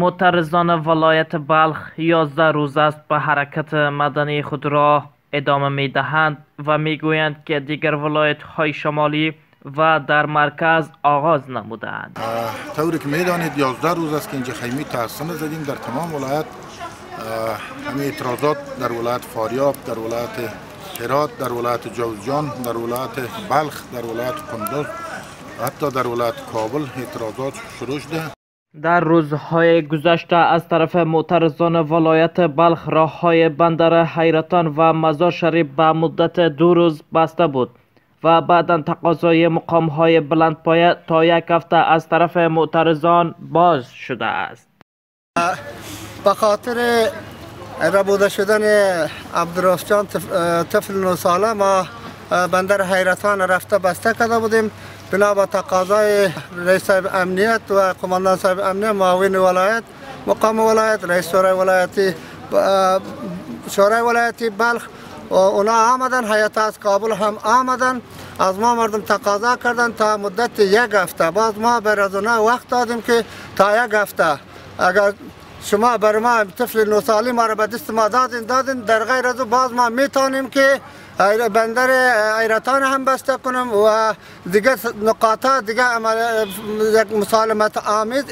معترضان ولایت بلخ 11 روز است به حرکت مدنی خود را ادامه می دهند و می گویند که دیگر ولایت های شمالی و در مرکز آغاز نمودند. طوری که می دانید 11 روز است که اینجا خیمه تحصن زدیم در تمام ولایت. همه اعتراضات در ولایت فاریاب، در ولایت هرات، در ولایت جوزجان، در ولایت بلخ، در ولایت قندوز، حتی در ولایت کابل اعتراضات شروع شده. در روزهای گذشته از طرف معترضان ولایت بلخ راه‌های بندر حیرتان و مزار شریف به مدت 2 روز بسته بود و بعدا تقاضای مقام‌های بلندپایه تا 1 هفته از طرف معترضان باز شده است. به خاطر ربوده شدن عبدالرؤف جان طفل 9 ساله ما بندر حیرتان رفته بسته کرده بودیم. بنا به تقاضای رئیس صاحب امنیت و قماندان صاحب امنیت، معاون ولایت، مقام ولایت، رئیس شورای ولایتی، شورای ولایتی بلخ، اونا آمدن، هیئت از کابل هم آمدن، از ما مردم تقاضا کردن تا مدت 1 هفته. باز ما بر از اونا وقت دادیم که تا 1 هفته اگر شما بر ما طفل 9 سالی ما را به دست ما دادین، در غیر از او باز ما میتونیم که بندر حیرتان هم بسته کنم و دیگه نقاط دیگه یک مسالمت آمیز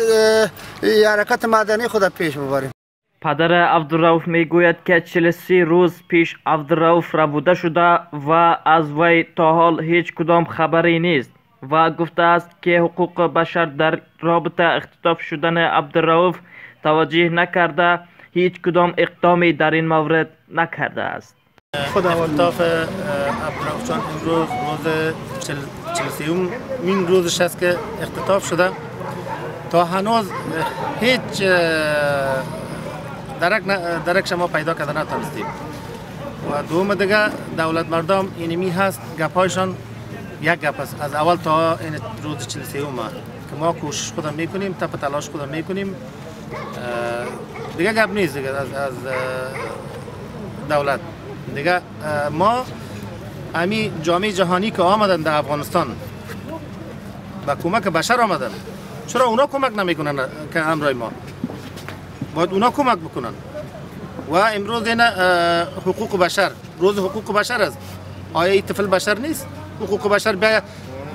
حرکت مدنی خود پیش ببریم. پدر عبدالرؤف میگوید که 43 روز پیش عبدالرؤف ربوده شده و از وی تا حال هیچ کدام خبری نیست و گفته است که حقوق بشر در رابطه اختطاف شدن عبدالرؤف توجه نکرده، هیچ کدام اقدامی در این مورد نکرده است. اختطاف عبدالرؤف جان امروز روز 43مین روزش است که اختطاف شده. تا هنوز هیچ درک شما پیدا کرده نتونستیم. و دوم دیگه دولت مردم اینمی هست، گپایشان یک گپ است از اول تا این روز 43 که ما کوشش خودم میکنیم، تپ تلاش خودم میکنیم، دیگه گپ نیست دیگه از دولت. دیگه ما امی جامعه جهانی که آمدن در افغانستان با کمک بشر آمدن، چرا اونا کمک نمیکنن که همراه ما باید اونا کمک بکنن؟ و امروز این حقوق بشر، روز حقوق بشر است. آیا این طفل بشر نیست؟ حقوق بشر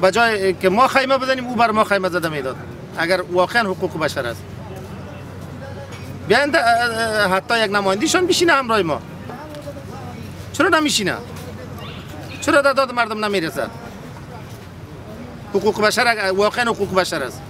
به جای که ما خیمه بزنیم او بر ما خیمه زده میداد. اگر واقعا حقوق بشر است، بیاین حتی یک نمایندیشان بشینه همراه ما. چرا نمیشینه؟ چرا در داد مردم نمیرسه؟ حقوق بشر واقعا حقوق بشر است.